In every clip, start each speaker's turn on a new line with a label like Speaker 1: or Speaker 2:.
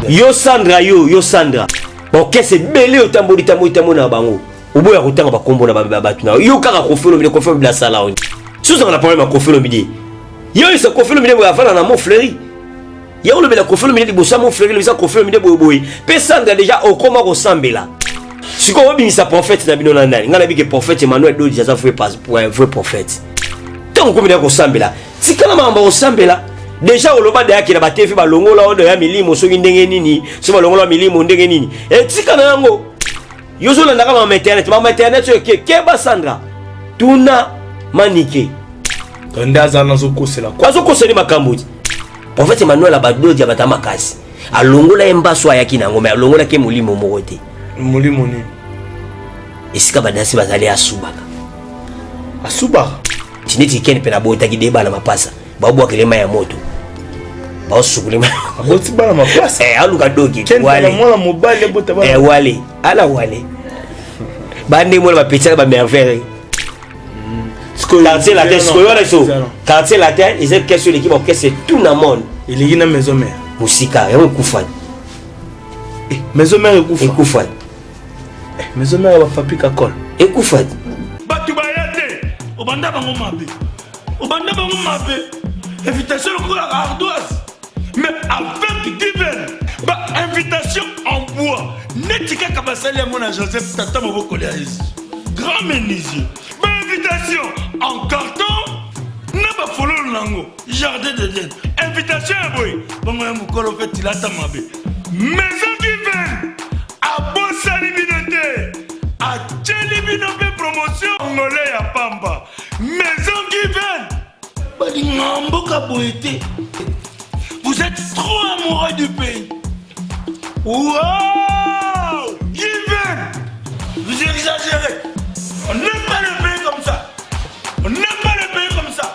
Speaker 1: Yo Sandra, yo Sandra, baorchestre ebele otamboli tamboli tamboli na bango, oboya kotanga bakombo na bato na yo kaka Koffi Olomide. Koffi Olomide asala oni sozanga na problème ya Koffi Olomide. Yo esa Koffi Olomide boye afanda na Mont Fleury, ya olobela Koffi Olomide liboso ya Mont Fleury, lobisa Koffi Olomide boyeboye. Mpe Sandra, déjà okoma kosambela sikoyo, obimisa prophète na bino na nani? Ngai nayebi ke prophète Emmanuel Dodi aza vrai, vrai prophète. Ntango okomi na kosambela, tikala makambo ya kosambela. Déjà oloba deyaki na baTV, balongola oyo ya milimo soki ndenge nini, so balongola milimo ndenge nini, etika na yango. Yo ozolandaka mama internet, mama internet oyo keba. Sandra, tuna Manike.
Speaker 2: Nde aza nazokosela.
Speaker 1: Azokoseli makambo ti prophète Emmanuel Abadodi abata makasi, alongola ye mbaso ayaki nango, me alongolaki ye molimo moko te.
Speaker 2: Molimo nini?
Speaker 1: Esika badansi bazali, asubaka.
Speaker 2: Asubaka?
Speaker 1: Tineti kene mpe nabotaki de bana mapasa, babwakele mai ya moto, baosukule.
Speaker 2: Aboti bana mapasa?
Speaker 1: Eh, aluka doki.
Speaker 2: Wale mwana mobali abota
Speaker 1: bana. Eh, wale ala wale bande mwana bapetiaka bamerveille. Quartier Latin sikoyo wana, so Quartier Latin eza question eleki baorchestre tout na monde.
Speaker 2: Eleki na Maison Mère.
Speaker 1: Mosika yango ekufani.
Speaker 2: Maison Mère ekufa?
Speaker 1: Ekufani.
Speaker 2: Maison Mère bapapi Kakol?
Speaker 1: Ekufani.
Speaker 3: Bato baya te, obanda bango mabe, obanda bango mabe, invitation lokola ardoise, mais avec Given, ba invitation en bois neti kaka basali yango na Joseph, tata mobokoli ya Yesu, grand menuisier, bainvitation en carton na bafololo nango, jardin d'Eden, invitation ya boye bongo ya mokolo mpe tilata mabe. Maison Given abosani bino te, atieli bino mpe promotion ngole ya pamba. Maison Given balingaka mboka boye te. Vous êtes trop amoureux du pays. Wow, Given, vous exagérez. On n'aime pas le pays comme ça, on n'aime pas le pays comme ça.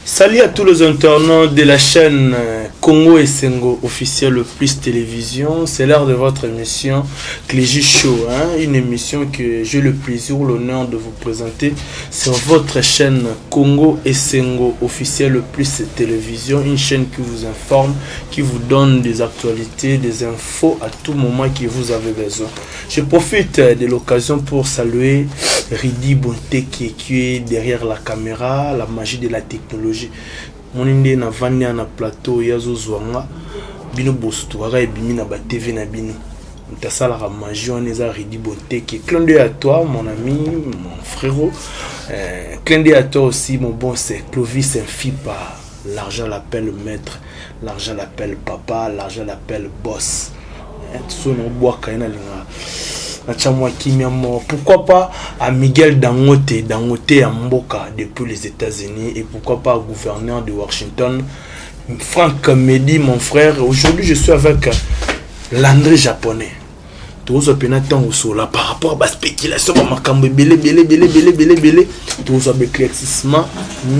Speaker 2: Salut à tous les internautes de la chaîne Congo Essengo officiel plus télévision. C'est l'heure de votre émission Clégy Show, hein, une émission que j'ai le plaisir, l'honneur de vous présenter sur votre chaîne Congo Essengo officiel plus télévision, une chaîne qui vous informe, qui vous donne des actualités, des infos à tout moment que vous avez besoin. Je profite de l'occasion pour saluer Ridi Bonteke qui est derrière la caméra, la magie de la technologie. Moni nde navandi na plateau, ye azozwa nga, bino bosutukaka ebimi na baTV na bino. Moto asalaka magie wana eza Ridi Bonteke. Clin d'œil à toi, mon ami, mon frérot. Clin d'œil à toi aussi, mon bon, c'est Clovis Mfipa. L'argent l'appelle maître, l'argent l'appelle papa, l'argent l'appelle boss. So naobwaka ye, nalinga natya mwa kimia moko. Pourquoi pas à Miguel Dangote, Dangote ya mboka depuis les États-Unis, et pourquoi pas gouverneur de Washington, Frank Medi, mon frère. Aujourd'hui, je suis avec Landry Japonais. Tozwa mpena ntango osola par rapport à baspéculation, bamakambo ebele ebele ebele ebele ebele ebele. Tozwa baéclaircissement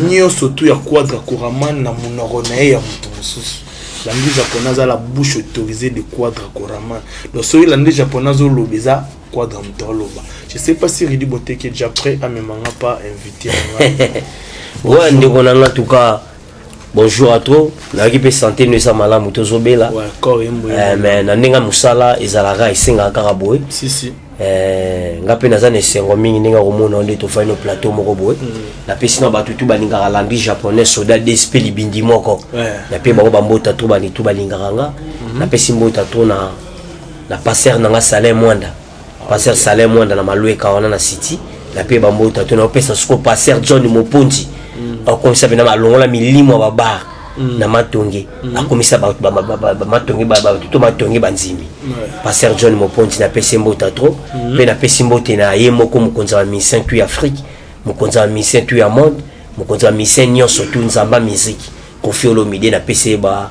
Speaker 2: nyonso tu ya Quadra Koraman na monoko na ye ya moto mosusu. Landry Japonais aza la bouche autorisée de Quadra Koraman. Donc soki Landry Japonais azoloba, eza Quadra moto aloba. Je sais pas si Ridi Boteke est déjà prêt amemanga pas invité na nga.
Speaker 1: Ouais, ndeko na nga, en tout cas bonjour à toi. Nayaki mpe santé no eza malamu, tozobela.
Speaker 2: Ouais, corps yembo.
Speaker 1: Mais na ndenge ya mosala ezalaka, esengaka kaka boye.
Speaker 2: Si si.
Speaker 1: Nga mpe naza na esengo mingi ndenge akomona nde tofai no plateau moko boye. Napesi na bato tu balingaka Landry Japonais, soda dsp libindi moko. Nape bango bambota to banitu balingaka nga. Napesi mbota to na pasteur na nga Salin Mwanda, pasteur Salin Mwanda na Malweka wana na city. Nape bambota to naopesa siko pasteur John Moponzi, akomisa mpena balongola milimo ya babar na Matonge, akomisa bato Matonge, bato to Matonge bandimi. Pasteur John Moponzi, napesi ye mbota trop. Mpe napesi mbote na ye moko mokonzi ya bamusicien tu ya Afrique, mokonzi ya bamusicien tu ya monde, mokonzi ya bamusicien nyonso tu, Nzamba musique, Koffi Olomide. Napesi ye ba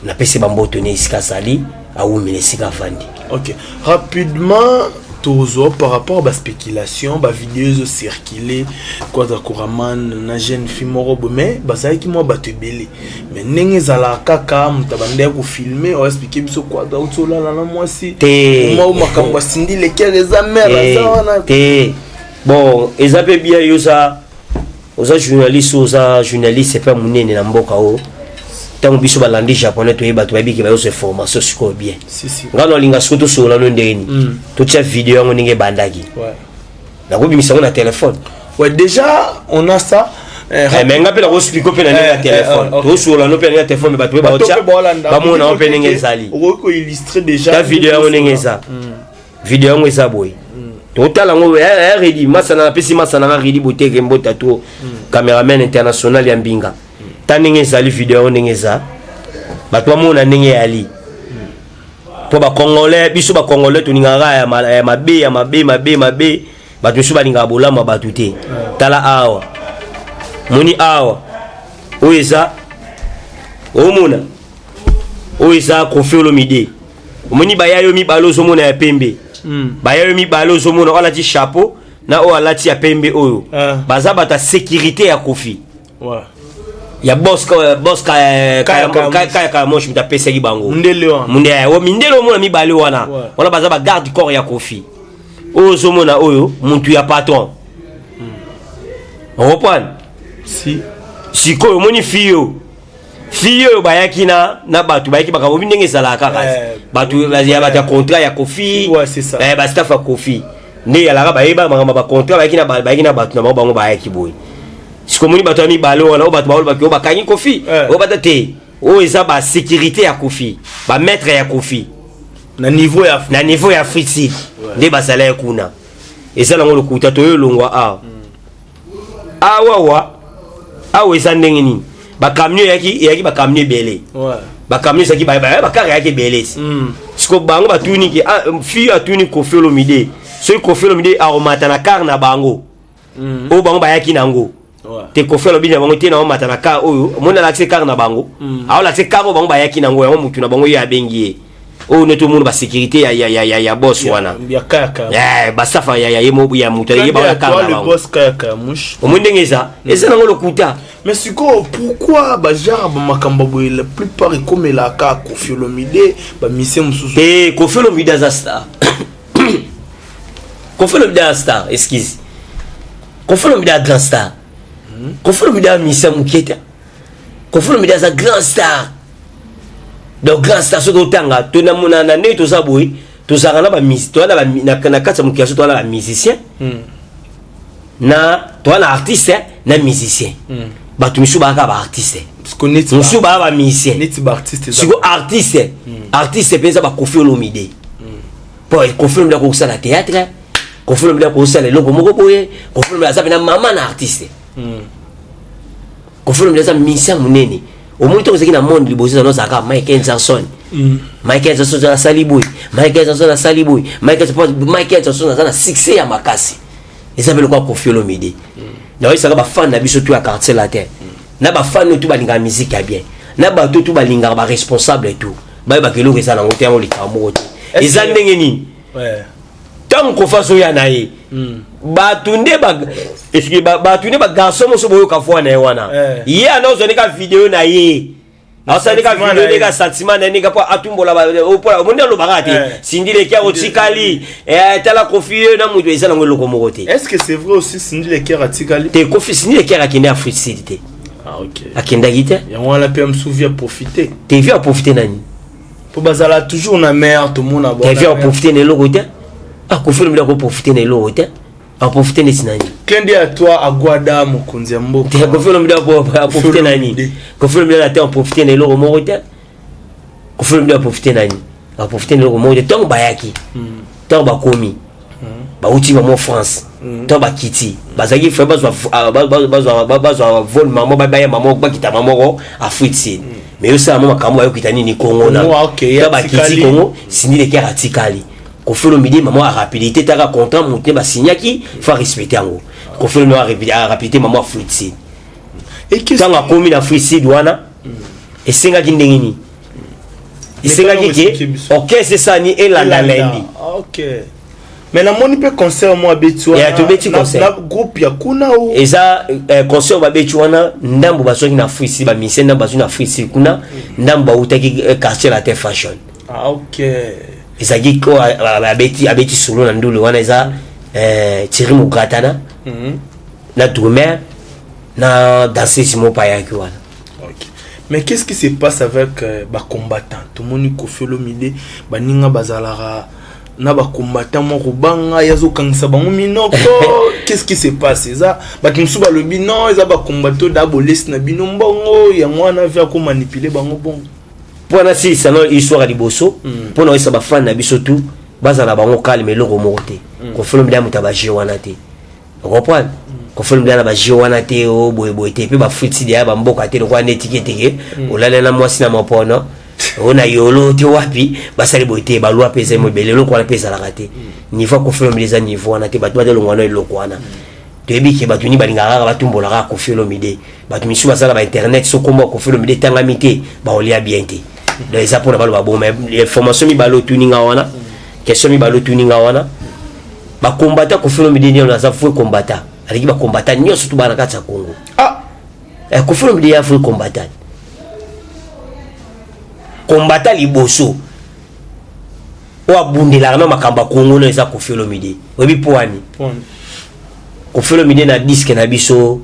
Speaker 1: napesi ye bamboto ne esika azali, awumela esika avandi.
Speaker 2: Ok, rapidement tozwa par rapport à baspéculation, bavideo ezocircule, Quadra Koraman na jeune fille moko boye, mais bazalaki mwa bato ebele. Mais ndenge ezalaka kaka, moto abandaki kofilme, oexplike biso Quadra auti olala na mwasi.
Speaker 1: Te.
Speaker 2: Mwa makambo asindi lekere eza mare aza wana.
Speaker 1: Te, bon, eza mpe bien. Yo oza journaliste, oza journaliste mpe monene na mboka oyo. Ntango biso balandi japonais, toyeba, toyebi ke bayozwa information sikoyo bien.
Speaker 2: Si, si.
Speaker 1: Ngai nalinga sikoyo tosolola no ndenge nini, totia video yango ndenge ebandaki. Nakobimisa yango na telefone.
Speaker 2: Ouais, déjà on a ça.
Speaker 1: Mais nga mpe nakoexpliquer mpe na ndenge ya telefone. Tosolola no mpe na ndenge ya telefone, mais bato mpe baotya bamona yango mpe ndenge ezali.
Speaker 2: Okoki koillustrer déjà.
Speaker 1: Ta video yango ndenge eza, video yango eza boye, totala yango ya Redi Masana. Napesi Masana nga Redi Boteke mbota to cameraman international ya mbinga. Ta ndenge ezali video yango, ndenge eza, bato bamona ndenge eyali, mpo bacongolais, biso bacongolais tolingaka ya mabe, ya mabe, mabe, mabe. Bato mosusu balingaka bolamu ya bato te. Tala awa, moni awa, oyo eza, omona, oyo eza Kofi Olomide. Omoni baya yo mibale, ozomona ya pembe, baya yo mibale, ozomona oyo alati chapeau na oyo alati ya pembe oyo. Baza bato ya sécurité ya Kofi, ya boss, boss
Speaker 2: Kaya Kaya.
Speaker 1: Kaya Kaya Moshi, moto apesaki bango.
Speaker 2: Mundele wana.
Speaker 1: Mundele, o mindele, omona mibale wana. Wana baza bagarde corps ya Kofi. Oyo ozomona oyo mutu ya patron, oreprendre.
Speaker 2: Si.
Speaker 1: Sikoyo omoni fille oyo, fille oyo bayaki na bato bayaki makambo ndenge ezalaka kaka. Bato ya bato ya contrat ya Kofi.
Speaker 2: Ouais, c'est ça.
Speaker 1: Bastaff ya Kofi nde eyalaka, bayeba makambo ya bacontrat. Bayaki na bato na bango, bango bayaki boye. Sikoyo omoni bato ya mibale wana, oyo bato balobaki oyo bakangi Kofi, oyo bata te, oyo eza basécurité ya Kofi, bamaître ya Kofi.
Speaker 2: Na niveau ya
Speaker 1: Na niveau ya Afrique Sud nde bazalaki kuna. Eza nango lokuta. Toyo elongwa awa, awawa awa eza ndenge nini? Bacamion eyaki, bacamion ebele. Bacamion ezalaki, bacar eyaki ebele. Siko bango batuni ke, ah, fille atuni Kofi Olomide soki Kofi Olomide akomata na car na bango oyo bango bayaki nango. Te, Kofi alobi na bango te, na omata na car oyo. Omoni, alakisi car na bango, aolakisi car oyo bango bayaki nango. Yango mutu na bango ye abengi ye oyo neti omona basécurité ya boss wana.
Speaker 2: Ya Kaya Kaya.
Speaker 1: Basafa ya ye mo ya moto ye bango ya car na
Speaker 2: le
Speaker 1: bango.
Speaker 2: Boss Kaya Kaya Mouche.
Speaker 1: Omoni ndenge eza nango lokuta.
Speaker 2: Mais sikoyo pourquoi bagenre bamakambo boye, la plupart ekomelaka Kofi Olomide, bamusicien mosusu?
Speaker 1: Te, Kofi Olomide aza star. Kofi Olomide aza star, excuse, Kofi Olomide aza grand star. Kofi Olomide aza musicien moke te. Kofi Olomide aza grand star, donc grand star soki otanga to na ndenge toza boye, tozalaka na toza na kati ya mokili ya so, toza na bamusicien, na toza na artiste na musicien. Bato misusu bazaka baartiste, mosusu baya bamusicien.
Speaker 2: Neti baartiste?
Speaker 1: Siko artiste, artiste mpenza baKofi Olomide, po Kofi Olomide akokosala théâtre, Kofi Olomide akosala eloko moko boye. Kofi Olomide aza mpena mama na artiste. Kofi Olomide aza musicien monene. Omoni, ntongo ezalaki na monde liboso, ezala ozalaka Michael Jackson. Michael Jackson asali boye, Michael Jackson asali boye, Michael Jackson aza na succès ya makasi. Eza mpe lokola Kofi Olomide. Naoyesaka bafan na biso tu ya Quartier Latin, na bafan oyo tu balingaka musique ya bien, na bato tu balingaka baresponsable, tu bayebaka eloko eza nango te. Yango likambo moko te. Eza ndenge nini? Ntango Kofi azoya na ye, bato nde bato nde bagarçon moso boyoka voi na ye wana. Ye ana ozwa ndeka video na ye, asali ka video ndeka sentiment na ye, ndeka mpo atumbola omoni, alobaka te Cindy Le Cœur otikali, tala Kofi ye na moto. Eza nango eloko moko te.
Speaker 2: Est-ce que c'est vrai aussi, Cindy Le Cœur atikali?
Speaker 1: Te, Kofi, Cindy Le Cœur akende Afrique Sud te.
Speaker 2: Ah, ok.
Speaker 1: Akendaki te.
Speaker 2: Yango wana mpe mosusu aprofite.
Speaker 1: Te, vi aprofite nani?
Speaker 2: Mpo bazala toujours na mer, tomona.
Speaker 1: Te, vi aprofite na eloko te. Akofi Olomide akoprofite na eloko te. Aprofite neti nani?
Speaker 2: Clin d'œil à toi, Agwada, mokonzi ya mboka.
Speaker 1: Te, Kofi Olomide aprofite nani? Kofi Olomide na te aprofite na eloko moko te. Kofi Olomide aprofite nani? Aprofite na eloko moko te. Ntango bayaki, ntango bakomi, bauti bamo France, ntango bakiti, bazalaki fe bazwa vol mamo, baya mamo, bakita moko Afrique Sud, mais yosala mo makambo, bayokita nini Kongo na ntango bakiti Kongo, Cindy Le Cœur atikali. Kofi Olomide mamo a rapidité, taka contrat motu ne basignaki, faut respecter yango. Kofi Olomide a rapidité mamo Afrique Sud. Ntango akomi na Afrique Sud wana, esengaki ndenge nini? Esengaki ke orchestre esani elanda lundi.
Speaker 2: Mais namoni mpe concert mo abeti wana.
Speaker 1: Tobeti concert.
Speaker 2: Na groupe ya kuna o?
Speaker 1: Eza concert babeti wana, ndambo bazwaki na Afrique Sud, bamusicien ndambo bazwaki na Afrique Sud kuna, ndambo bautaki Quartier Latin Fashion.
Speaker 2: Ah, ok.
Speaker 1: Ezalaki ko abeti solo na ndulu wana, eza Thierry Mogratana na drummer na danseuse moko ayaki wana.
Speaker 2: Okay. Mais qu'est-ce qui se passe avec bacombattant? Tomoni Kofi Olomide, baninga bazalaka na bacombattant moko, banga ye azokangisa bango minoko. Qu'est-ce qui se passe? Eza bato mosusu balobi non, eza bacombattant da bolesi na bino mbongo, yango wana vi akomanipuler bango bongo.
Speaker 1: Mpo nasilisa no histoire ya liboso, mpo na oyesa bafans na biso tu bazala bango calme, eloko moko te. Kofi Olomide ya moto ya bajeu wana te, ocomprendre? Kofi Olomide na bajeu wana te, o boyeboye te, mpe bafuti deya bamboka te lokola nde tiketeke olala na mwasi na mopono o na yolo te, wapi basali boye te, balwa mpe eza mo ebele. Eloko wana mpe ezalaka te. Niveau ya Kofi Olomide eza niveau wana te. Bato batalongwa na eloko wana. Toyebi ke bato nini balingaka kaka batumbola kaka Kofi Olomide. Bato misusu basala ba internet, so kombo ya Kofi Olomide etangami te, baolia bien te. Donc eza mpona baloba bongo. Mais information mibale otuninga wana, question mibale otuninga wana, bacombattant, Kofi Olomide nde aza vrai combattant, aleki bacombattant nyonso tu bana na kati ya Congo. Kofi Olomide ya vrai combattant, combattant liboso oyo abundelaka na makambo ya Congo no eza Kofi Olomide. Oyebi mpo wani? Kofi Olomide na disque na biso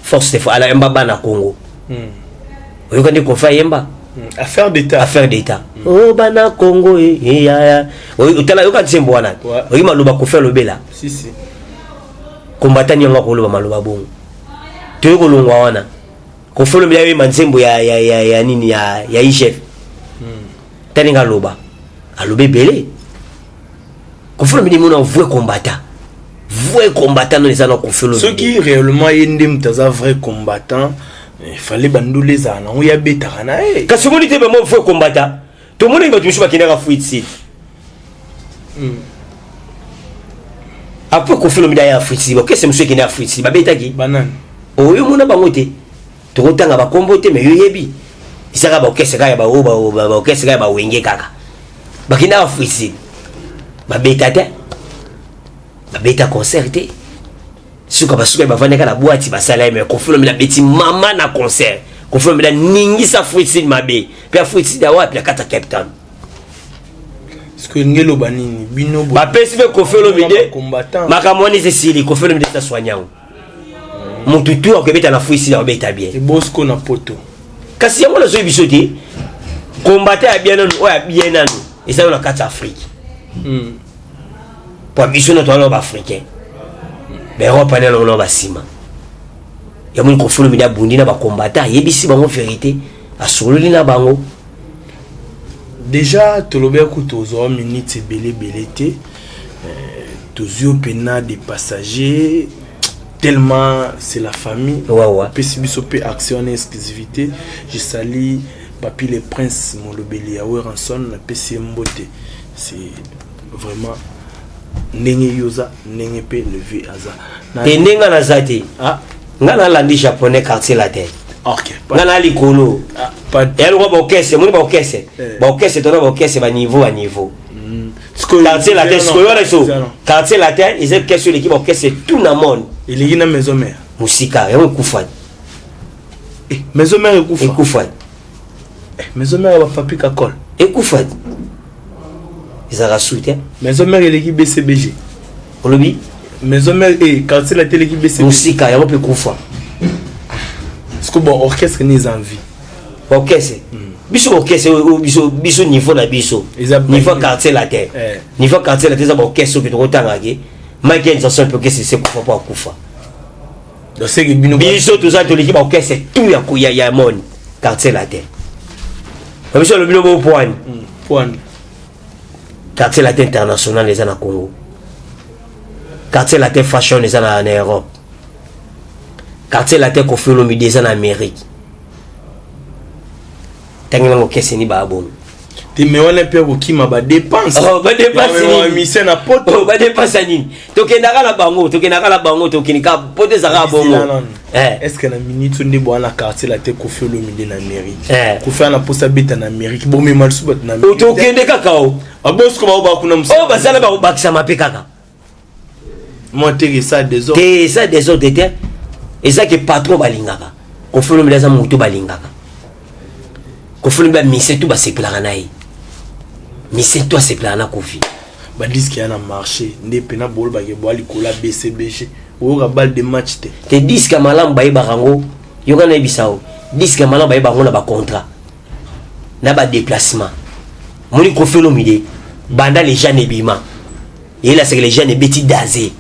Speaker 1: Force de ayemba bana Congo. Oyoka nde Kofi ayemba
Speaker 2: Affaire d'état.
Speaker 1: Affaire d'état. O bana Congo yaya, otala, yoka nzembo wana, oyi maloba Kofi alobela.
Speaker 2: Si si.
Speaker 1: Combattant yango akoloba maloba bongo. Toyei kolongwa wana, Kofi olobela, yoyeba nzembo ya nini ya IGF. Taninga aloba, aloba ebele. Kofi Olomide mona vrai combattant, vrai combattant non, eza na Kofi Olomide.
Speaker 2: Soki réellement ye nde moto aza vrai combattant, il fallait bandula ezala nango, ye abetaka na ye.
Speaker 1: Kasi omoni te bamo vrai combattant, tomonaki bato mosusu bakendaka Afrique. Après Kofi Olomide aya Afrique, bakese mosusu ekende Afrique, babetaki.
Speaker 2: Banani?
Speaker 1: Oyo omona bango te, tokotanga bakombo te, mais yo yebi, ezaka baorchestre kaka ya baorchestre kaka ya bawenge kaka bakendaka Afrique, babeta te, babeta concert te. Suka basuka bavandaka na boîte, basala ye. Mais Kofi Olomide abeti mama na concert. Kofi Olomide aningisa Afrique mabe mpe Afrique ya wapi? Na kati ya Cape Town.
Speaker 2: Parce que ngeloba nini bino?
Speaker 1: Bapesi mpe Kofi Olomide makambo wana eza esili. Kofi Olomide eza soignant, motu tu akobeta na Afrique, akobeta bien.
Speaker 2: Ebosco na poto.
Speaker 1: Kasi yango nazoyi biso te, combattant ya bien nanu, oyo ya bien nanu eza na kati ya Afrique, po biso no towana baafricain, baEurope ane nango na basima. Yamoni Kofi Olomide abundi na bacombattant, ayebisi bango vérité, asololi na bango.
Speaker 2: Déjà tolobaki kutu ozwa minute ebele ebele te, tozwi yo mpena des passagers, tellement c'est la famille. Opesi biso mpe action wana, exclusivité. Je salue Papi le Prince, molobeli ya Werrason, napesi ye mbote. C'est vraiment ndenge yo oza, ndenge mpe levi aza.
Speaker 1: Te, ndenge naza te. Nga nalandi Japonais, Quartier Latin. Nga na likolo ya lokwa baorchestre, moni baorchestre, baorchestre tona baorchestre, baniveau baniveau. Quartier Latin sikoyo wana so, Quartier Latin eza question eleki baorchestre tout na monde.
Speaker 2: Eleki na Maison Mère.
Speaker 1: Mosika, yango ekufa.
Speaker 2: Maison Mère ekufa?
Speaker 1: Ekufa.
Speaker 2: Maison Mère ya bapapi Kakol?
Speaker 1: Ekufa, ezalaka su te.
Speaker 2: Maison Mère eleki BCBG?
Speaker 1: Olobi?
Speaker 2: Maison Mère e Quartier Latin eleki BCBG?
Speaker 1: Mosika, yango mpe ekufa.
Speaker 2: Parce que bon, orchestre ni eza en vie?
Speaker 1: Orchestre biso, orchestre oyo biso niveau na biso, niveau Quartier Latin, niveau Quartier Latin eza baorchestre oyo tokotangaki Michael Jackson mpe orchestre ese kufa mpo akufa. Biso toza, toleki baorchestre tout ya monde. Quartier Latin biso alobi no bopwani.
Speaker 2: Pwani.
Speaker 1: Quartier Latin international eza na Congo, Quartier Latin fashion eza na Europe, Quartier Latin Kofi Olomide eza na Amérique. Ntangi nango keseni baya bongo.
Speaker 2: Te, me wana mpe kokima badépense.
Speaker 1: Oh, badépense nini?
Speaker 2: Mise na poto.
Speaker 1: Oh, badépense ya nini? Tokendaka na bango, tokendaka na bango, tokende kaka poto, ezalaka bongo.
Speaker 2: Est ce que na minute nde bwana Quartier Latin Kofi Olomide na Amérique, Kofi ana mposa abeta na Amérique, bomema lisusu bato na
Speaker 1: Amérique? Tokende kaka o.
Speaker 2: Abosiko bao bakuna.
Speaker 1: Oyo basala bakobakisama mpe kaka.
Speaker 2: Mwa teke esa désordre.
Speaker 1: Te, eza désordre te, eza ke patron balingaka Kofi Olomide, aza motu balingaka Kofi Olomide, bamise tu basepelaka na ye, mise tu asepelaka na Kofi.
Speaker 2: Badisque ya na marché nde mpena bolobake bwa likolo ya BCBG, oyoka balle de match te.
Speaker 1: Te, disque ya malamu bayebaka yango. Yoka, nayebisa o Disque ya malamu bayeba yango na bacontrat na badéplacement. Moni Koffi Olomide, banda les jeunes ebima, eyelasaka les jeunes ebeti daze.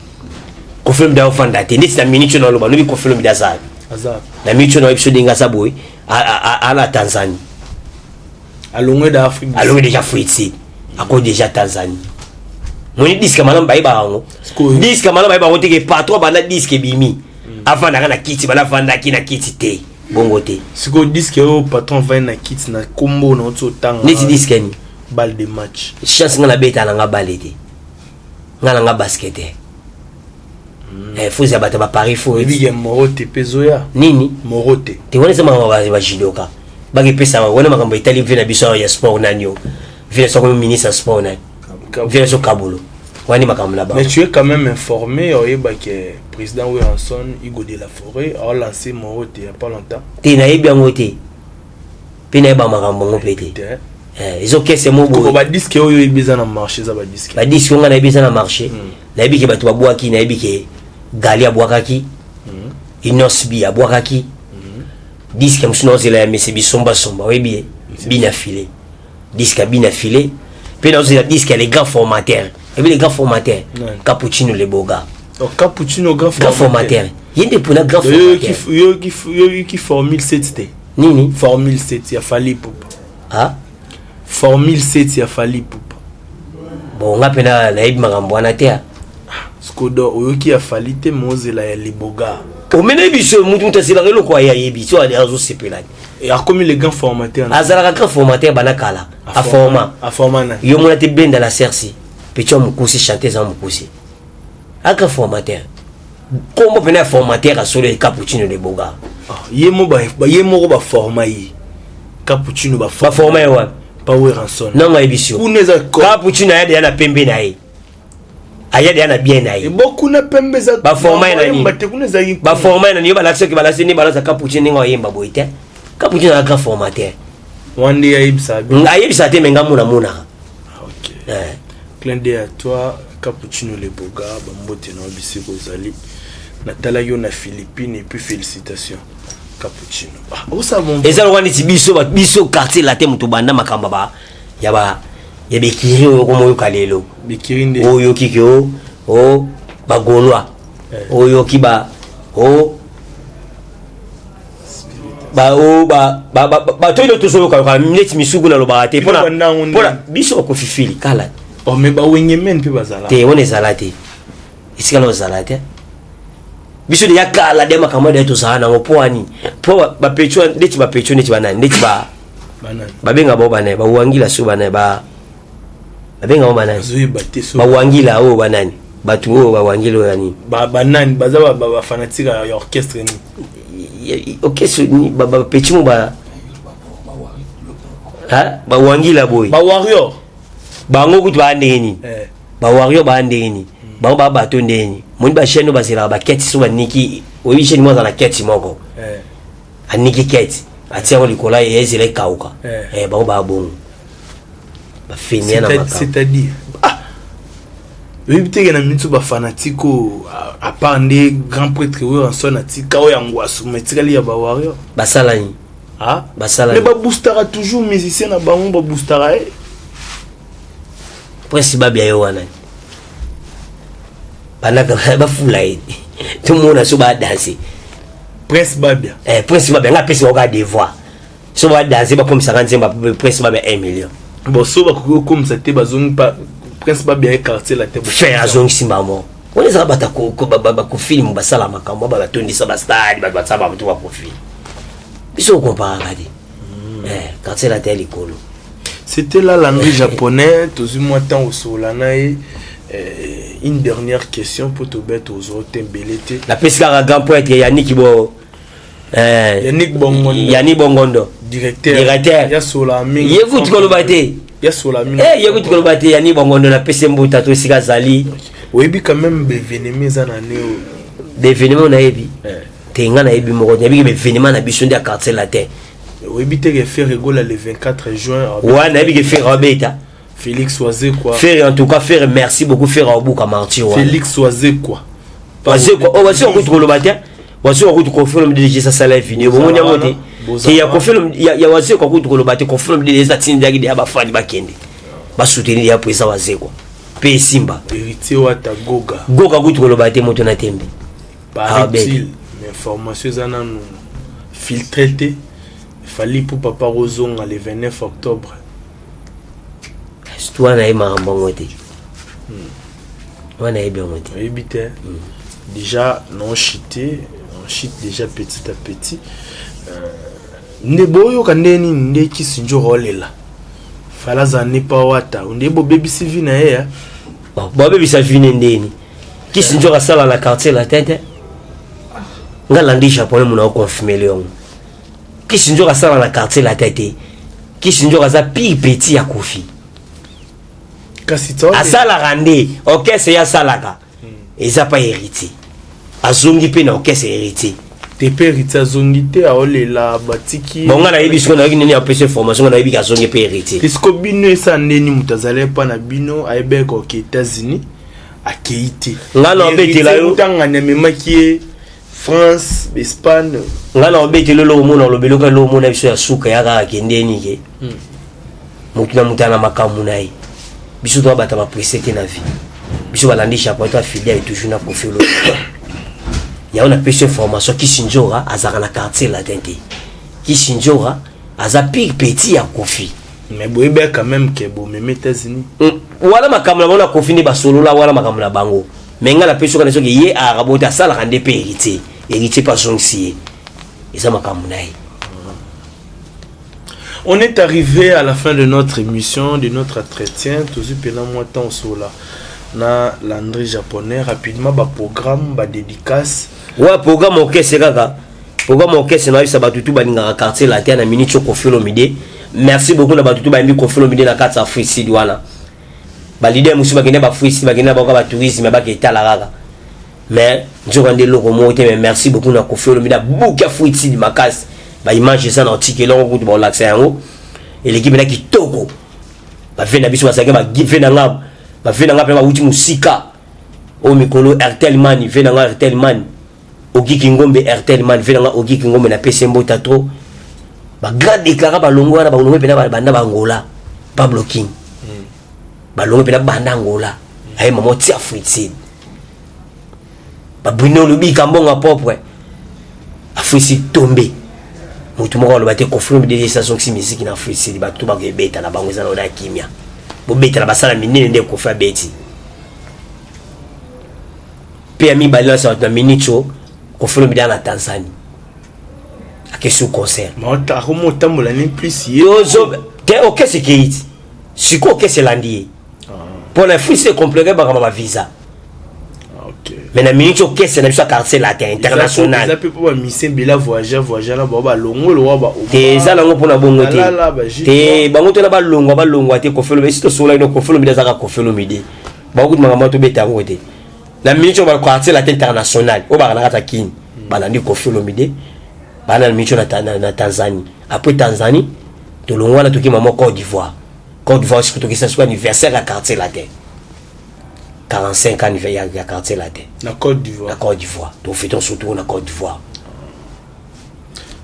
Speaker 1: Koffi Olomide aofanda te. Neti na minute oyo naloba, nobi Koffi Olomide aza
Speaker 2: Aza
Speaker 1: na minute oyo nayebi so ndenge aza boye, ala Tanzanie.
Speaker 2: Alongwe da Afrique.
Speaker 1: Alongi déjà Afrique Sud, ako déjà Tanzanie. Moni disque malamu bayebaka yango.
Speaker 2: Sikoyo.
Speaker 1: Disque malamu bayebaka yango teke patron, banda disque ebimi, avandaka na kiti, banda avandaki na kiti te, bongo te.
Speaker 2: Sikoyo disque oyo patron avandi na kiti na kombo na oti otanga.
Speaker 1: Neti disque ni?
Speaker 2: Balle de match.
Speaker 1: Chance nga nabeta na nga balle te, nga na nga basket te. Fuzi ya bato bapari fo.
Speaker 2: Oyebi moro te mpe ezoya.
Speaker 1: Nini?
Speaker 2: Moro te.
Speaker 1: Te, wana eza makambo bajudoka bakepesa. Wana makambo etali ve na biso awa ya sport. Nani o ve na so akomi ministre ya sport? Nani ve na so Kabolo? Wana makambo na bango.
Speaker 2: Mais tu es quand même informé, oyeba ke président Werrason Igo de la Forêt a lancé moro te il y a pas longtemps.
Speaker 1: Te, nayebi yango te mpe nayeba makambo yango mpe te.
Speaker 2: Te.
Speaker 1: Ezokese mo
Speaker 2: koko
Speaker 1: boye.
Speaker 2: Badisque oyo oyebi eza na marché, eza badisque.
Speaker 1: Badisque nga nayebi eza na marché, nayebi ke bato babwaki, nayebi ke Gali abwakaki, Inos B abwakaki disque mosusu. Naozela ya mese bisombasomba, oyebi ye, Bina File, disque ya Bina File. Mpe naozela disque ya les grands formateurs. Oyebi les grands formateurs?
Speaker 2: Nani?
Speaker 1: Capuccino Leboga.
Speaker 2: Oh, Cappuccino grand.
Speaker 1: Grand formateur, ye nde mpona grand formateur.
Speaker 2: Yoyoki Formule 7 te?
Speaker 1: Nini?
Speaker 2: Formule 7 ya Fally Ipupa.
Speaker 1: Ah?
Speaker 2: Formule 7 ya Fally Ipupa.
Speaker 1: Bon, nga mpena nayebi makambo wana te, ah.
Speaker 2: Skodo oyoki ya Fally te, me ozela ya Liboga.
Speaker 1: Omene biso mutu azelaka eloko aye ayebi so azosepela.
Speaker 2: Akomi le grand formateur.
Speaker 1: Azalaka grand formateur bana kala, aforma.
Speaker 2: Aforma na
Speaker 1: Yo mona te, benda la sersi petit ya mokusi, chanteuse ya mokusi, aka formateur. Kombo mpena ya formateur asolo e Capuccino de Boga.
Speaker 2: Ah, ye moko baforma ye, Cappuccino.
Speaker 1: Baforma ye wapi?
Speaker 2: Pa Werrason.
Speaker 1: Nango ayebi si yo.
Speaker 2: Kuna eza
Speaker 1: Capuccino aya deya na pembe na ye, aya deya na bien na ye.
Speaker 2: Ebo kuna pembe eza.
Speaker 1: Baforma ye na nini?
Speaker 2: Bayemba te, kuna ezalaki.
Speaker 1: Baforma ye na nini? Yo balakisi oke balakisi nde balakisa Capuccino ndenge ayemba boye te. Capuccino aza grand formateur.
Speaker 2: Wana nde ayebisa bi.
Speaker 1: Ayebisa te, me nga mona monaka.
Speaker 2: Ah, ok.
Speaker 1: Eh.
Speaker 2: Clin d'œil à toi, Cappuccino Leboga, bambote na yo bisika ozali. Natalaki yo na Philippines et puis félicitations, Cappuccino. Ah, osala bon.
Speaker 1: Eza lokola neti biso biso Quartier Latin, moto banda makambo ba ya ba ya bekiri oyo komoyoka lelo.
Speaker 2: Bekiri nde.
Speaker 1: Oyoki ke o bagaulois. Oyoki ba o ba o ba ba ba bato oyo tozoyoka yoka neti misuku nalobaka te.
Speaker 2: Bino bandango nde.
Speaker 1: Mpona biso bakofifili kala.
Speaker 2: Oh, mais bawenge men mpe bazala.
Speaker 1: Te, wana ezala te, esika na ozala te. Biso deya kala de makambo deya tozala nango. Mpo ani mpo bapecho neti bapecho neti banani neti ba
Speaker 2: Banani?
Speaker 1: Babenga bao banani? Bawangila so banani ba babenga bao banani?
Speaker 2: Azoyeba te so.
Speaker 1: Bawangila oyo banani? Bato oyo bawangila oyo ya nini?
Speaker 2: Banani baza bafanatique ya orchestre nini?
Speaker 1: Orchestre bapeti mo ba bawangila boye.
Speaker 2: Bawarrior.
Speaker 1: Bango kutu baa ndenge nini?
Speaker 2: Eh.
Speaker 1: Bawarrior baa ndenge nini? Bango baa bato ndenge nini? Moni bachaine oyo bazelaka baketi so baniki, oyebi chaine moko aza na keti moko.
Speaker 2: Eh.
Speaker 1: Aniki keti, atia yango likolo ya ezela ekauka.
Speaker 2: Eh.
Speaker 1: Eh, bango baa bongo, bafenia na makambo.
Speaker 2: C'est-à-dire, ah, oyebi teke na miso bafanatique oyo, à part nde grand prêtre oyo Anson atika oyo ya ngwasu, ma etikali ya bawarrior.
Speaker 1: Basala nini?
Speaker 2: Ah?
Speaker 1: Basala
Speaker 2: mais
Speaker 1: nini?
Speaker 2: Baboostaka toujours musicien na bango, baboostaka ye.
Speaker 1: Prince Babia yo wana bandaka bafula ye, tomona so badanse.
Speaker 2: Prince Babia.
Speaker 1: Eh, Prince Babia, nga apesi bango kaka devoir, so badanse, bakomisaka nzembo Prince Babia 1 million.
Speaker 2: Bon, so bakoki kokomisa te, bazongi pa Prince Babia ye Quartier Latin.
Speaker 1: Fin azongisi mbamo wana ezaka bato bakofilme, basala makambo, batondisa bastade, bato basala bato bakofilme. Biso okomparaka te. Eh, Quartier Latin ya likolo.
Speaker 2: C'était là Landry Japonais. Tozwi mwa temps osola na ye. Une dernière question mpo tobeta, ozwa te mbele te.
Speaker 1: Napesi kaka grand prêtre Yaniki bo eh,
Speaker 2: Yannick Bongondo.
Speaker 1: Yani Bongondo.
Speaker 2: Directeur.
Speaker 1: Directeur.
Speaker 2: Ya sola mingi.
Speaker 1: Ye kutu koloba te.
Speaker 2: Ya sola mingi.
Speaker 1: Eh, ye kutu koloba te. Yani Bongondo, napesi mbuta to esika azali.
Speaker 2: Oyebi quand même baévénement eza na ne oyo?
Speaker 1: Baévénement nayebi
Speaker 2: Eh.
Speaker 1: te, nga nayebi moko, nayebi ke baévénement na biso nde ya Quartier Latin.
Speaker 2: Oyebi te ke Ferre Gola le 24 juin?
Speaker 1: Wana nayebi ke Ferre abeta.
Speaker 2: Félix Wazekwa.
Speaker 1: Ferre, en tout cas Ferre, merci beaucoup Ferre, aobuka martyr wana.
Speaker 2: Félix Wazekwa.
Speaker 1: Wazekwa, oh, Wazekwa kutu koloba te. Wazekwa kutu, Koffi Olomide déjà asala video, bomoni yango te? Te, ya Koffi, ya Wazekwa kutu koloba te. Koffi Olomide eza tindaki deya bafani bakende basoutenir ya président Wazekwa mpe esimba.
Speaker 2: Héritier Wata, Goga.
Speaker 1: Goga kutu koloba te, moto na tembe.
Speaker 2: Paraît-il, information eza nanu filtré te, Fally mpo papa kozonga le 29 octobre.
Speaker 1: Surtout wana ye makambo yango te, wana yebi yango te.
Speaker 2: Oyebi te déjà? Non, chute, on chute déjà petit à petit. Nde boyoka nde nini nde kisi nzora olela Fally aza ne pa Wata, nde bobebisi vie na ye.
Speaker 1: Babebisa vie ne ndeni? Kisi nzoka asala na Quartier Latin te. Nga Landry Japonais mona oconfirmele yango, kisi nzoka asala na Quartier Latin te. Kisi nzoka aza pire petit ya Koffi.
Speaker 2: Kasi
Speaker 1: asalaka nde orchestre ye asalaka eza pa Héritier, azongi mpe na orchestre Héritier.
Speaker 2: Te, mpe Héritier azongi te, aolela batiki.
Speaker 1: Bon, nga nayebi sikoyo, nayoki nini apesi information, nga nayebi azongi mpe Héritier.
Speaker 2: Siko bino esa ndeni moto azali epa na bino, ayebaki koke États-Unis, akei te.
Speaker 1: Nga na obetela yo.
Speaker 2: Ntangani amemaki ye France, Espagne.
Speaker 1: Nga na obetela eloko omona, olobeli oka eloko omona biso ya suka ya kaka kendeni ke motu na motu na makambo na ye. Biso toa bato bapresse te na vie. Biso balandi Japon, to afidèle toujours na Koffi Olomide. Yango napesi information, Kisi Nzora azalaka na Quartier Latin te. Kisi Nzora aza pire petit ya Koffi.
Speaker 2: Mais boyebi quand même ke bomemi États-Unis.
Speaker 1: Wana makambo na bango na Koffi nde basolola, wana makambo na bango. Mais ngai napesi okana soki ye ayaka bote, asalaka nde mpe Héritier, Héritier mpe azongisi ye, eza makambo na ye.
Speaker 2: On est arrivé à la fin de notre émission, de notre entretien. Tous pendant moi temps sur là. Na Landry Japonais, rapidement, ba programme, ba dédicace.
Speaker 1: Ouais, programme orchestre kaka. Programme orchestre na bisa bato tu balingaka Quartier Latin na minute Koffi Olomide. Merci beaucoup na bato tu bayembi Koffi Olomide na kati ya Afrique Sud wana. Ba leader mosusu bakende ba Afrique Sud, bakende na bango ba tourisme, baketala kaka. Mais nzoka nde eloko moko te. Mais merci beaucoup na Koffi Olomide, abuki Afrique Sud makasi. Baimage eza na otiki eloko kutu baolakisa yango, eleki mpena kitoko. Bave na biso bazalaki bave na nga, bave na nga mpe bawuti mosika oyo mikolo. Airtel Man, ve na nga Airtel Man, Ogiki Ngombe, Airtel Man, ve na nga Ogiki Ngombe, napesi mbota trop. Bagrand déclara balongo wana, balongo mpena banda bangola, Pablo King, balongo mpena banda Angola, aye mama otia Afrique Sud. Babruno Lubika, mbongo propre, Afrique Sud tombe. Motu moko aloba te, Koffi Olomide azongisi miziki na Afrique Sud, bato bakoebeta na bango, eza na oda ya kimia, bobeta na basala minene nde Koffi abeti. Mpe ya mibale, nasa bato na minute oyo, Koffi Olomide na Tanzanie, akesi concert.
Speaker 2: Akomi otambola ni plus ye.
Speaker 1: Te, okesi ekei ti sikoyo, okesi elandi ye mpo na Afrique Sud ecompliqué makambo ba visa. Mais na minute okese na biso ya Quartier Latin international.
Speaker 2: Eza mpe mpo bamisien ebele voyage voyage na bao balongwe lowa ba.
Speaker 1: Te, eza nango mpona bongo te. Te, bango tona balongwa, balongwa te. Koffi Olomide esi tosolaki no, Koffi Olomide azaka Koffi Olomide. Bango kutu makambo tobeta yango te. Na minute oyo, ba Quartier Latin international oyo baka na kati ya Kini balandi Koffi Olomide, baa na minute oyo na Tanzanie. Après Tanzanie, tolongwa wana, tokima mo Côte d'Ivoire. Côte d'Ivoire sikoyo tokesa sikoyo anniversaire ya Quartier Latin, 45 ans ya Quartier Latin.
Speaker 2: Na Côte d'Ivoire.
Speaker 1: Na Côte d'Ivoire, tofete surtout na Côte d'Ivoire.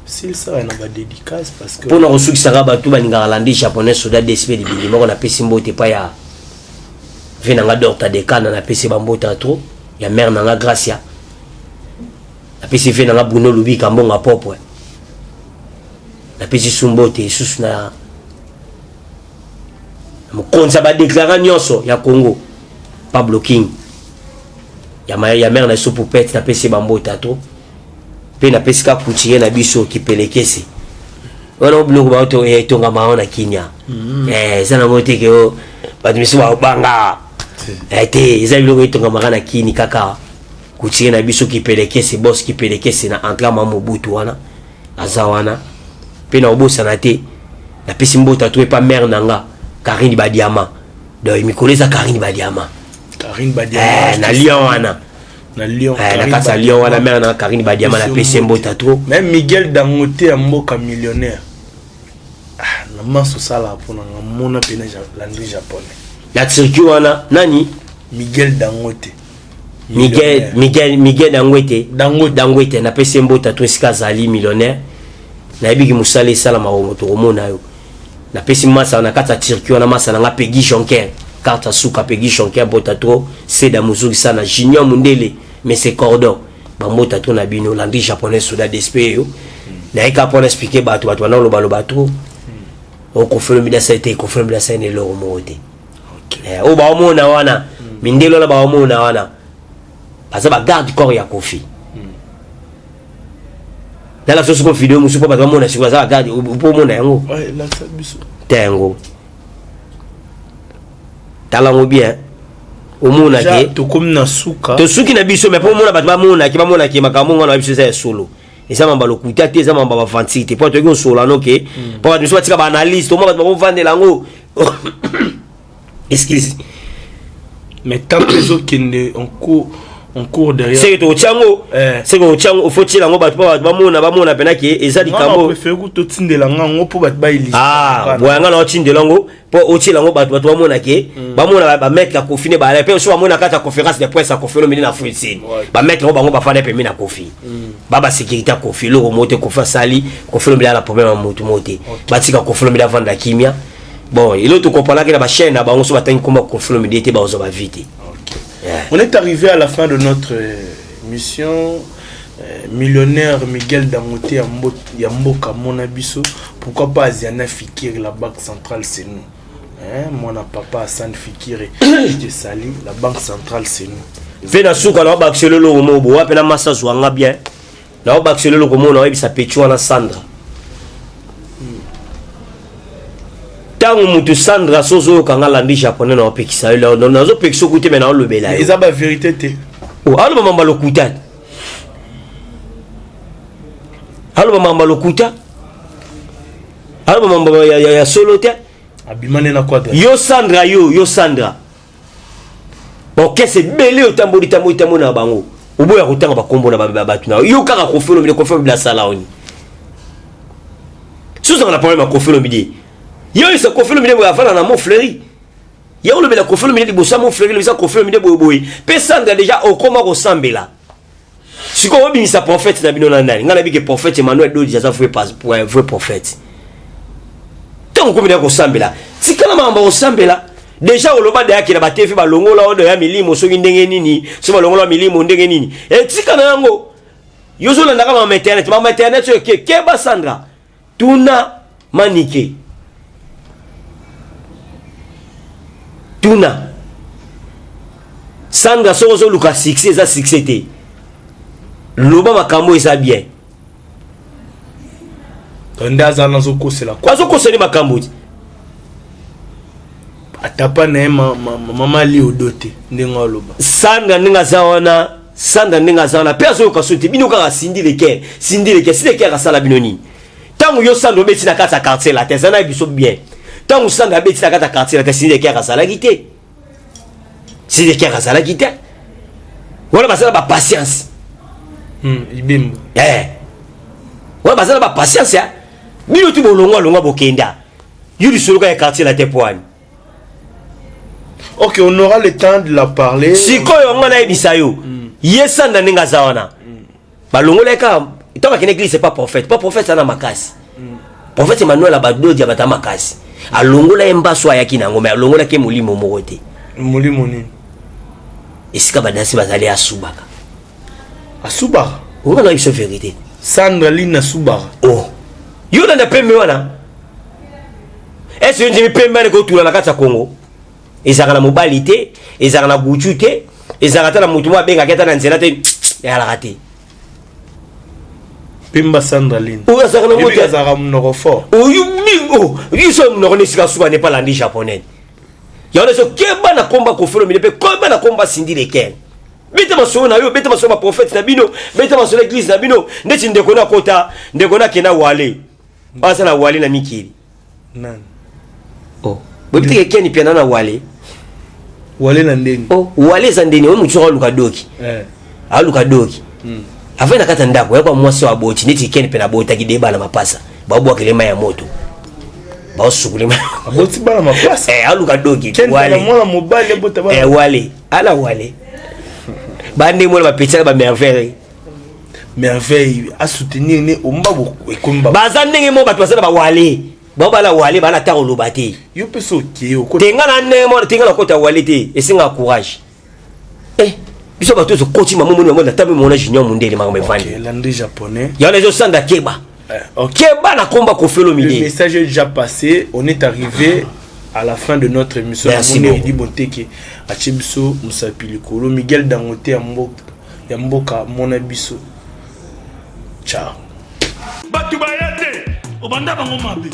Speaker 2: Silisa na badédicace parce que
Speaker 1: mpona kosukisaka, bato balingaka Landry Japonais, soda DSP libindi moko, napesi mbote epai ya ve na nga Dorta Dekana, napesi bambote trop ya mare na nga Gracia, napesi ve na nga Bruno Lubika, mbongo propre, napesi su mbote lisusu na mokonzi ya badéclarant nyonso ya Congo, Pablo King, ya mare na biso Poupete, napesi bambote trop. Mpe napesi ka couturier na biso Kipelekese wana. Biloko bato etongama wana Kinia, eza nango te ke bato misusu babanga te, eza biloko etongamaka na Kini. Kaka couturier na biso Kipelekese, bos Kipelekese na entra mwa Mobutu wana, aza wana. Mpe na obosana te, napesi mbota to epa mare na nga Karine Badiama. Donc mikolo eza Karine Badiama.
Speaker 2: Karine Badiama.
Speaker 1: Na Lyon wana.
Speaker 2: Na Lyon.
Speaker 1: Na kati ya Lyon wana, mare na Karine Badiama, napesi mbota trop.
Speaker 2: Même Miguel Dangote ya mboka millionnaire, ah, na maso osalaka mpona nga mona mpena Landry Japonais.
Speaker 1: Na Turquie wana nani?
Speaker 2: Miguel Dangote.
Speaker 1: Miguel, Miguel, Miguel Dangote. Dangote. Dangote napesi ye mbote to esika azali millionnaire. Nayebiki mosala esalama tokomona yo. Napesi masa na kati ya Turquie wana masa na nga Peggy Jonker. Carte ya suka Peggy Jonker bota trop Seda Muzuri sana Junior Mundele mais c'est cordon. Bambota trop na bino Landry japonais soda DSP yo. Nayeka mpona expliquer bato bato bana loba loba trop. Okofelo Olomide asali te Koffi Olomide asali na eloko moko te. Eh, oyo baomona wana mindele wana baomona wana baza ba garde corps ya Koffi. Nala soso ko video mosusu mpo bato bamona sikoyo baza ba garde mpo omona yango te yango tala yango bien omona ke
Speaker 2: tokomi na suka
Speaker 1: tosuki na biso mais mpo omona bato bamonaki bamonaki makambo ngana na biso eza ya solo eza mamba lokuta te eza mamba bavantire te mpo toyoki kosola no ke mpo bato mosusu batika baanalyse tomona bato bakovandela yango excuse
Speaker 2: mais tant ezokende en cours en cours derrière
Speaker 1: seke tokotia yango eh. seke okotia yango ofo tiela yango bato mpo bato bamona bamona mpena ke eza likambo
Speaker 2: préféré kutu totindela nga yango mpo bato bailisa
Speaker 1: ah boya nga na otindela yango mpo otiela yango bato bato bamona ke bamona bamaître ya Koffi ne bala mpe so bamona kati ya conférence de presse ya Koffi Olomide na Afrique bamaître yango bango bafanda pembe na Koffi ba basécurité ya Koffi eloko moko te Koffi asali Koffi Olomide ala problème ya motu moko te batika Koffi Olomide avanda kimia bon eloko tokompanaki na bachaîne na bango so batangi komba Koffi Olomide te bakozwa bavie te.
Speaker 2: On est arrivé à la fin de notre mission. Millionnaire Miguel Dangote ya mboka mona biso, pourquoi pas Asiana Fikir, la banque centrale c'est nous, hein, mwana papa Hassan Fikir, je te salue, la banque centrale c'est nous.
Speaker 1: Mpe na suka na obakisela eloko moko boye wape na masa azwanga bien na obakisela eloko moko na oyebisa peti wana Sandra ntango motu Sandra so ozoyoka nga landi japonais na opekisa yo nazopekisa oku te me naolobela yo
Speaker 2: eza ba vérité te.
Speaker 1: Oh, aloba mamba lokuta, aloba mamba lokuta, aloba mamba ya solo te.
Speaker 2: Abima nde na quadra.
Speaker 1: Yo Sandra, yo Sandra, baorchestre ebele otamboli tamboli tamboli na bango, oboya kotanga bakombo na bato na yo kaka Koffi Olomide. Koffi Olomide asala oni sozanga na problème ya Koffi Olomide? Yo oyesa Koffi Olomide boye avanda na Mont Fleury, ye olobela Koffi Olomide liboso ya Mont Fleury, lobisa Koffi Olomide boye boye. Mpe Sandra déjà okoma kosambela sikoyo obimisa prophète na bino na nani? Ngai nayebi ke prophète Emmanuel Dodi aza vrai, vrai prophète. Ntango okomi na kosambela, tikala makambo ya kosambela. Déjà oloba dayaki na batv balongola oyo ya milimo soki ndenge nini, so balongola milimo ndenge nini, etika na yango. Yo ozolandaka mama internet, mama internet oyo ke keba Sandra, tuna Manike, tuna Sandra. Soki ozoluka succès, eza succès te. Loba makambo eza bien.
Speaker 2: Nde aza nazokosela.
Speaker 1: Azokoseli makambo ti.
Speaker 2: Atapa na ye mama Liodo te ndenge aloba.
Speaker 1: Sandra ndenge aza wana, Sandra ndenge aza wana mpe azoyoka so te. Bino kaka Cindy Le Cœur, Cindy Le Cœur, Cindy Le Cœur asala bino nini? Ntango yo Sandra obeti na kati ya Quartier Latin, eza na biso bien. Ntango Sandra abeti na kati ya Quartier Latin, Cindy Le Cœur azalaki te, Cindy Le Cœur azalaki te wana. Basala bapatience.
Speaker 2: Ibembo.
Speaker 1: Eh. Wana baza na bapatience ya bino ti bolongwa longwa bokenda yo lisolo kaka ya Quartier Latin po wani.
Speaker 2: Ok, on aura le temps de la parler.
Speaker 1: Sikoyo yango nayebisa yo, ye Sandra ndenge aza wana, balongola kaka ntango akende église. C'est pas prophète, pas prophète aza na makasi. Prophète Emmanuel Abadodi abata makasi, alongola ye mbaso ayaki na yango, mais alongolaki ye molimo moko te.
Speaker 2: Molimo nini?
Speaker 1: Esika badansi bazali, asubaka.
Speaker 2: Asubaka?
Speaker 1: Oyo na biso vérité.
Speaker 2: Sandra Lina asubaka?
Speaker 1: Oh, yo nanda pembe wana ese yo ndimi pembe wana ekotula na kati ya Congo, ezalaka na mobali te, ezalaka na gutu te, ezalaka ata na motu moko abengaki ata na nzela te, eyalaka te.
Speaker 2: Pemba Sandra Lina.
Speaker 1: Oyo azalaka na moto.
Speaker 2: Azalaka monoko fort.
Speaker 1: Oyo biso monoko na esika suka ne palandi japonais. Yango so keba na komba Koffi Olomide mpe keba na komba Cindy Le Cœur. Beta masolo na yo, beta masolo baprophète na bino, beta masolo église na bino. Ndeti ndeko na kota, ndeko na akenda wale, aza na wale na mikili.
Speaker 2: Nani?
Speaker 1: Oh, boyebi teke keni piana na wale.
Speaker 2: Wale na ndeni?
Speaker 1: Oh, wale eza ndeni oyo motu aluka doki. Aluka doki. Avai na kati ya ndako yakwa mwasi oyo aboti neti keni mpe nabotaki de bana mapasa, babwakele mai ya moto, baosukule.
Speaker 2: Aboti bana mapasa?
Speaker 1: Eh, aluka doki.
Speaker 2: Wale mwana mobali abota
Speaker 1: bana. Eh, wale ala wale. Bande mona bapetiaka bamerveille.
Speaker 2: Merveille asoutenir ne omba ekomi.
Speaker 1: Baza ndenge moko, bato baza na bawale, bao bala wale, bana ta koloba te.
Speaker 2: Yo mpe so okeye.
Speaker 1: Tenga na ndenge moko, tenga na kota wale te, esengaka courage. Eh, biso bato tozokoti mamomoni mamo na tambe mona Junior Mundele, makambo evandi.
Speaker 2: Landry Japonais.
Speaker 1: Yango ezosanda, keba. Keba na komba Koffi Olomide.
Speaker 2: Le message est déjà passé, on est arrivé à la fin de notre émission.
Speaker 1: Merci.
Speaker 2: Namoni Edi Bonteke atie biso mosapi likolo. Miguel Dangote ya mboka, ya mboka mona biso. Ciao.
Speaker 3: Bato baya te, obanda bango mabe,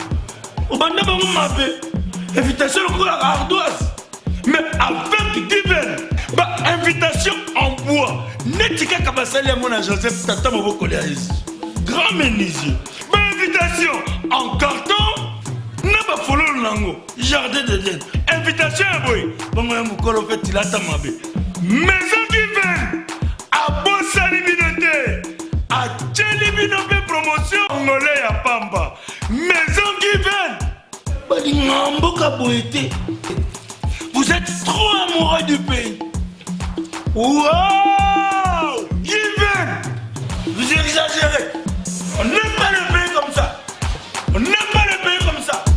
Speaker 3: obanda bango mabe. Invitation lokola ardoise, mais avec Given, bainvitation en bois neti kaka basali yango na Joseph, tata mobokoli ya Yesu, grand menuisier. Bainvitation en carton na bafololo nango, jardin d'Eden. Invitation ya boye bongo ya mokolo mpe tilata mabe. Maison Given abosani bino te, atieli bino mpe promotion ngole ya pamba. Maison Given balingaka mboka boye te. Vous êtes trop amoureux du pays. Wow, Given, vous exagérez.